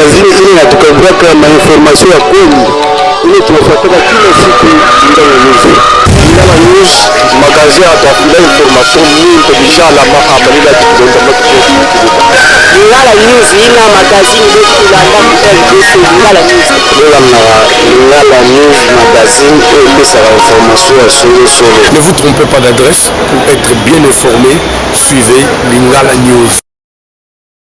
Magazine ile inatukaburaka mainformasio ya kweli ile tunafuataka kila siku. Lingala News, Lingala News magazine atafila information mingi bijalama amalila tukulonda Lingala News ina magazine betulanda ku RDC Lingala News. Bolandaka Lingala News magazine oyo epesaka information ya solo solo. Ne vous trompez pas d'adresse pour être bien informé, suivez Lingala News.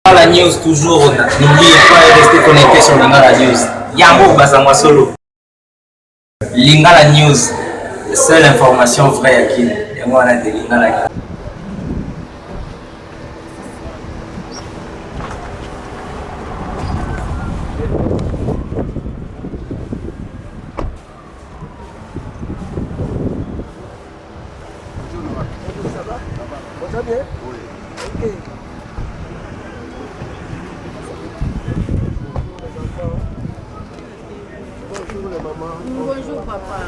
Lingala News toujours, n'oubliez pas de rester connecté sur Lingala News. Yango bazangwa solo. Lingala News, seule information vraie ya Kin. Yango wana de Lingala. Bonjour papa.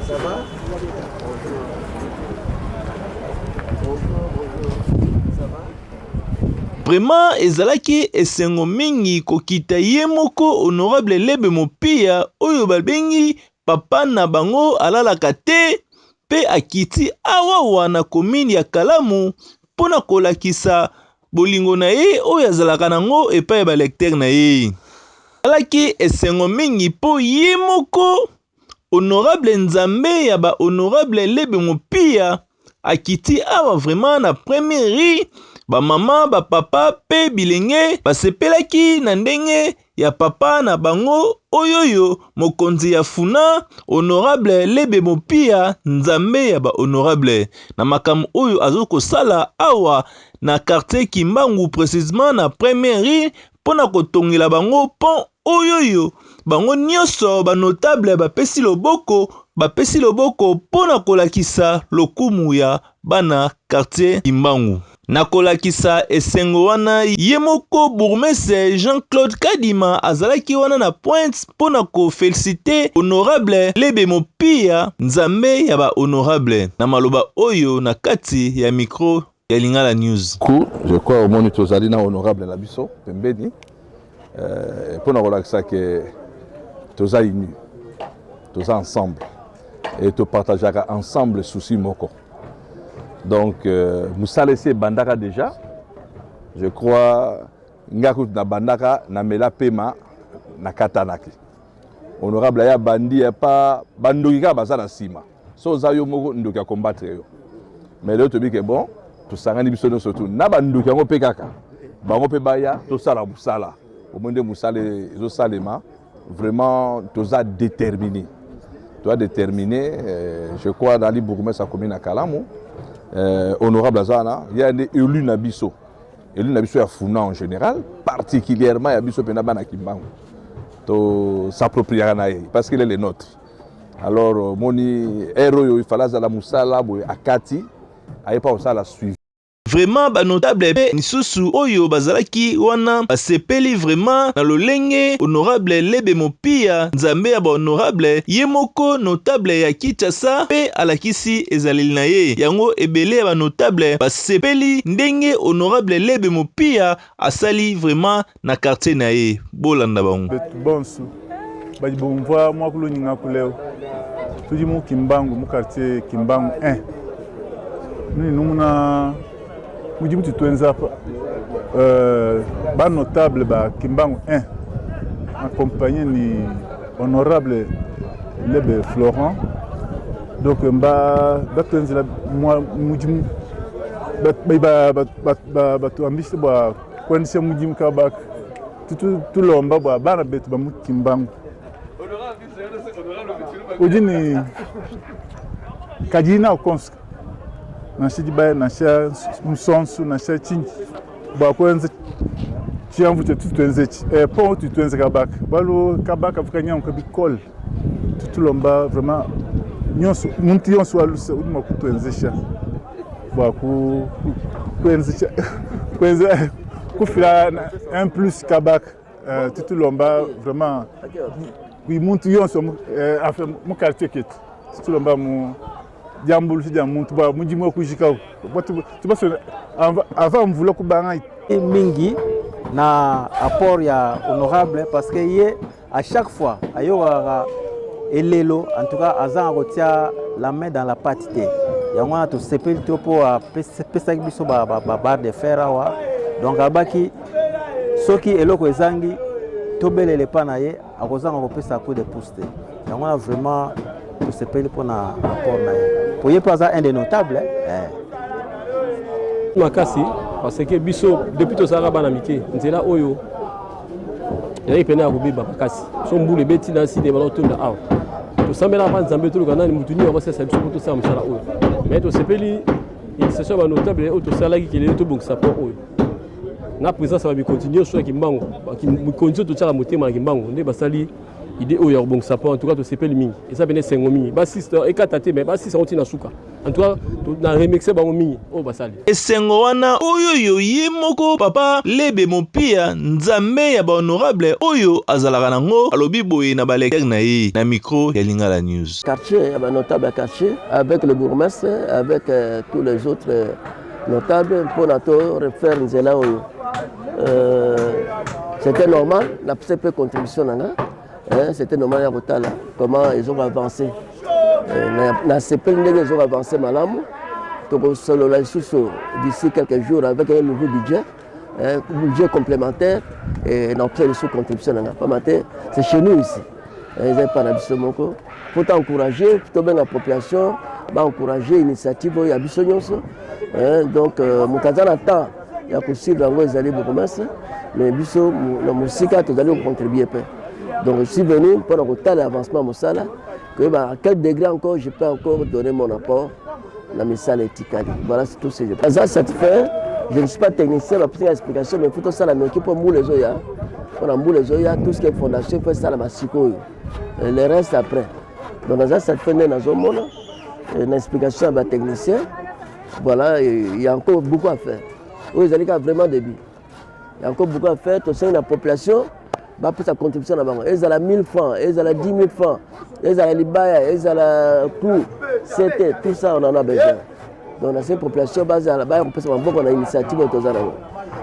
Ça va? Bonjour. Bonjour, Ça va? Vraiment ezalaki esengo mingi kokita ye moko honorable Lebe Mopiya oyo babengi papa na bango alalaka te mpe akiti awawa na commune ya Kalamu mpo na kolakisa bolingo na ye oyo azalaka nango epai ya ba lecteurs na ye. Ezalaki esengo mingi mpo ye moko honorable Nzambe ya ba honorable Lebe Mopiya akiti awa vraiment na première rue ba mama ba papa pe bilenge basepelaki na ndenge ya papa na bango oyoyo mokonzi ya funa honorable Lebe Mopiya Nzambe ya ba honorable na makambo oyo azokosala awa na quartier Kimbangu precisement na première rue mpo na kotongela bango pont oyoyo bango nyonso ba notable bapesi loboko bapesi loboko mpo na kolakisa lokumu ya bana quartier Kimbangu. Na kolakisa esengo wana, ye moko bourgmestre Jean-Claude Kadima azalaki wana na pointe mpo na ko feliciter honorable Lebe Mopiya, Nzambe ya ba honorable, na maloba oyo na kati ya micro ya Lingala News. Coup, je crois omoni tozali na honorable na biso pembeni euh, mpo na kolakisa ke toza unis, toza ensemble et topartageaka ensemble souci moko. Donc euh, mosala esi ebandaka déjà, je crois nga kutu nabandaka namela pema nakatanaki. Honorable aye abandi epa bandoki kaka baza na nsima. So oza yo moko ndoki a combattre yo. Mais lelo toyebi ke bon tosangani biso nyonso tu na bandoki yango mpe kaka bango mpe baya tosala mosala omoni nde mosala ezosalema vraiment toza déterminé toza déterminé euh, je crois nali bourgmestre akomi na kalamu euh, honorable aza wana ye nde élu na biso élu na biso ya funa en général particulièrement ya biso mpena bana kimbangu to s'appropriaka na ye parce qu'il est le nôtre alors omoni heure oyo ifala azala mosala boye akati aye mpa kosala suivi. Vraiment ba notable pe misusu oyo bazalaki wana basepeli vraiment na lolenge honorable Lebe Mopiya Nzambe ya ba honorable ye moko notable ya Kinshasa pe alakisi ezaleli na ye yango ebele ya ba notable basepeli ndenge honorable Lebe Mopiya asali vraiment na quartier na ye bolanda bango. Betu bonsu badi bumvua muakulu nyingaku leo tudi mu Kimbangu mu quartier Kimbangu 1 nuni numuna mudimu tutuenza apa euh, ba notable ba Kimbangu 1 accompagné ni honorable Lebe Florent donc mba batuenzela mudimu batuambisha bua kuendesha mudimu kabaka tulomba bua bana betu ba mu Kimbangu udi ne kadiyi nawu konso nansha dibaya nansha musonso nansha tshinyi bua kuenza tshiamvu tshietu tuenza etshi eh, pont utudi tuenza kabaka bualu kabaka kavua kanyanguka bikole tutulomba vraiment nyonso muntu yonso wa luse udi mua kutuenzesha bua kuenzesha kuenza kufila un plus kabaka uh, tutulomba vraiment kui muntu yonso uh, enfin mu quartier ketu tutulomba mu diambuluisha dia muntu bua mudimu wa kujikawu avant mvula kubanga mingi. Na apport ya honorable, parce que ye à chaque fois ayokaka elelo, en tout cas azanga kotia la main dans la pâte te. Yango wana tosepeli to mpo apesaki biso babarre de fer awa. Donc abaki soki eloko ezangi, tobelela epa na ye, akozanga kopesa coup de pouce te. Yango wana vraiment tosepeli mpona apport na ye, po ye mpe aza un des notables, eh. Makasi, parce que biso depuis tozalaka bana mike, nzela oyo ezalaki pene ya kobeba makasi. So mbula ebeti na nside, bana kotonda awa. Tosambelaka mpa Nzambe, toluka nani, motu nini akosalisa biso mpo tosala mosala oyo. Mais tosepeli initiation ya banotable oyo tosalaki kelele tobongisa pont oyo na présence ya bamikonzi nyonso ya Kimbangu. Mikonzi oyo totyaka motema na Kimbangu nde basali idée oyo ya kobongisa pont. En tout cas tosepeli mingi, eza pene esengo mingi. Basiste ekata te, mais basiste yango ntina suka. En tout cas na remercie bango mingi oyo basali. Esengo wana oyo ye moko papa Lebe Mopia, Nzambe ya bahonorable oyo azalaka nango, alobi boye na balecteur na ye na micro ya Lingala News. Quartier ya banotable ya quartier avec le bourgmestre, avec tous les autres notables, mpona to refaire nzela oyo. C'était normal napesa mpe contribution na nga. C'était normal ya kotala comment ezoko avancer. Nasepeli ndenge ezoko avancer malamu. Tokosolola lisusu d'ici quelques jours avec un nouveau budget, budget complémentaire, et nakopesa lisusu contribution na nga, pamba te c'est chez nous ici, eza epa na biso moko. Faut encourager, tobenga population baencourager initiative oyo ya biso nyonso. Donc moto aza na temps ya kosuivre yango ezali bourgmestre, mais biso na mosika tozali kocontribue mpe. Donc je suis venu mpona kotala avancement mosala, koyeba à quel degré encore je peux encore donner mon apport na misala etikali. Voilà, c'est tout ce que je aza satisfait. Je ne suis pas technicien, bapesi explication, mais faut tosala noki mpo mbula ezoya. Mpona mbula ezoya, tout ce qui est fondation faut esalama sikoyo, le reste après. Donc naza satisfait nde nazomona na explication ya batechnicien. Voilà, il y a encore beaucoup à faire. Oyo ezali kaka vraiment début, il y a encore beaucoup à faire. Tosengi na population bapesa contribution na bango, ezala 1000 francs, ezala 10 000 francs, ezala libaya, ezala clou ct, tout ça on en a besoin. Donc na cette population bazala baya kopesa maboko na initiative oyo toza nango.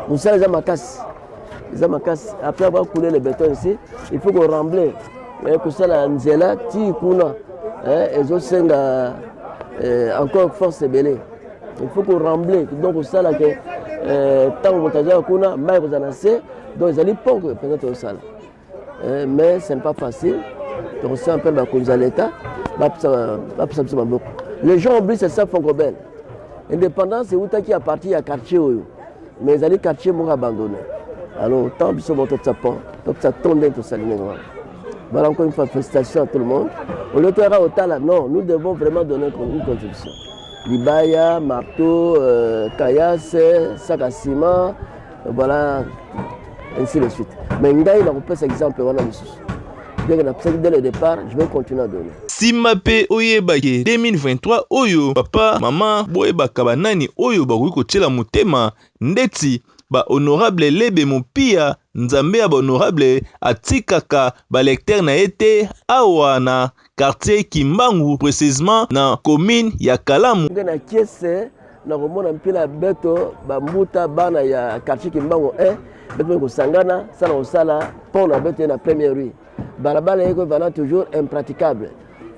Mosala eza makasi, eza makasi. Après avoir coulé le béton ici, il faut ko rembler, kosala nzela ti kuna. Ezosenga encore force ebele. Il faut ko rembler, donc kosala ke ntango moto azwaka kuna, mai ekozala na se. Donc ezali pont mpenza tozosala, mais ce n'est pas facile. Tokosala mpe bakonzi ya l'État bapesa biso maboko. Les gens oublient, c'est ça. Foncobel, indépendance eutaki à partir ya quartier oyo, mais ezali quartier moko abandonné. Alors tant biso moko topesa pont, topesa ton ndenge tosali ndenge wana. Voilà, encore une fois, félicitations à tout le monde. Au lieu de otala, non, nous devons vraiment donner une contribution. Libaya, marteau, caillasse, sac à ciment, voilà, ainsi de suite. Mais ngai nakopesa exemple wana lisusu. Bien que napesaki dès le départ, je vais continuer à donner. Nsima mpe oyebake 2023 oyo, papa, mama, boyebaka banani oyo bakoki kotiela motema ndeti bahonorable Lebe Mopia, Nzambe ya bahonorable atikaka balecteur na ye te awa na quartier Kimbangu, précisement na commune ya Kalamu. Nge na kiese na komona mpila ya beto bambuta bana ya quartier Kimbangu 1 beto mpe kosangana sana kosala pont na beto ye na première rue. Balabala ye kovana toujours impraticable.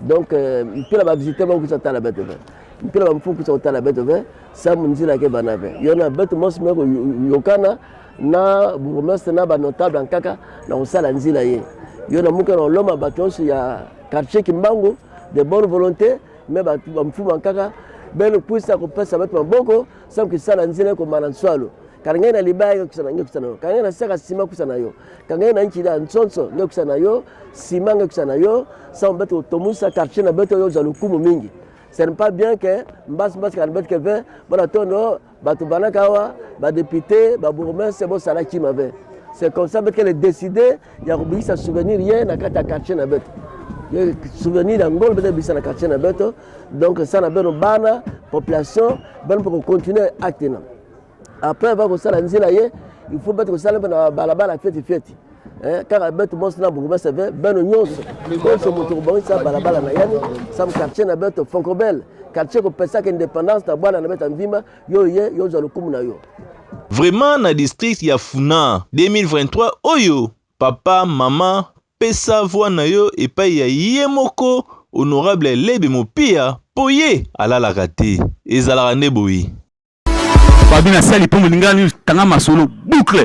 Donc mpila bavisite moko kusa tala beto ve, mpila bamufu kusa kotala beto ve samu nzila ke bana ve yo na beto mosi me koyokana na bourgmestre na banotable nkaka na kosala nzila ye yo na muke na oloma bato nyonso ya quartier Kimbangu de bonne volonté, me bato bamfumu nkaka beno kwisa kopesa bato maboko samu kisala nzila ekomana nswalo. Kana ngai na libaya ngai kusana, ngai kusana yo. Kana ngai na saka nsima kusa na yo. Kana ngai na nkila nsonso ngai kusa na yo, nsima ngai kusa na yo. Samu beto kotomusa quartier na beto oyo ozwa lokumu mingi. Ce n'est pas bien que mbasi mbasi kana beto ke ve bona tondo bato banaka awa, badepute, babourgmestre bosala kima ve. C'est comme ça beto ke le décider ya kobikisa souvenir ye na kati ya quartier na beto, souvenir ya ngolo beto ebikisa na quartier na beto. Donc sa na beno bana population beno mpo kocontinue acte na après va kosala nzela ye. Il faut beto kosala mpe na balabala feti feti kaka beto mosi na bourgmestre ve beno nyonso nyonso moto kobongisa balabala na yani sam quartier na beto Foncobel, quartier kopesaka indépendance na bwana na beto ya mvima yo ye yo ozwa lokumu na yo. Vraiment na district ya Funa 2023 oyo papa mama pesa voix na yo epai ya ye moko honorable Lebe Mopia po ye alalaka te. Ezalaka nde boye. Fabi na sali po moninga ni tanga masolo boucle.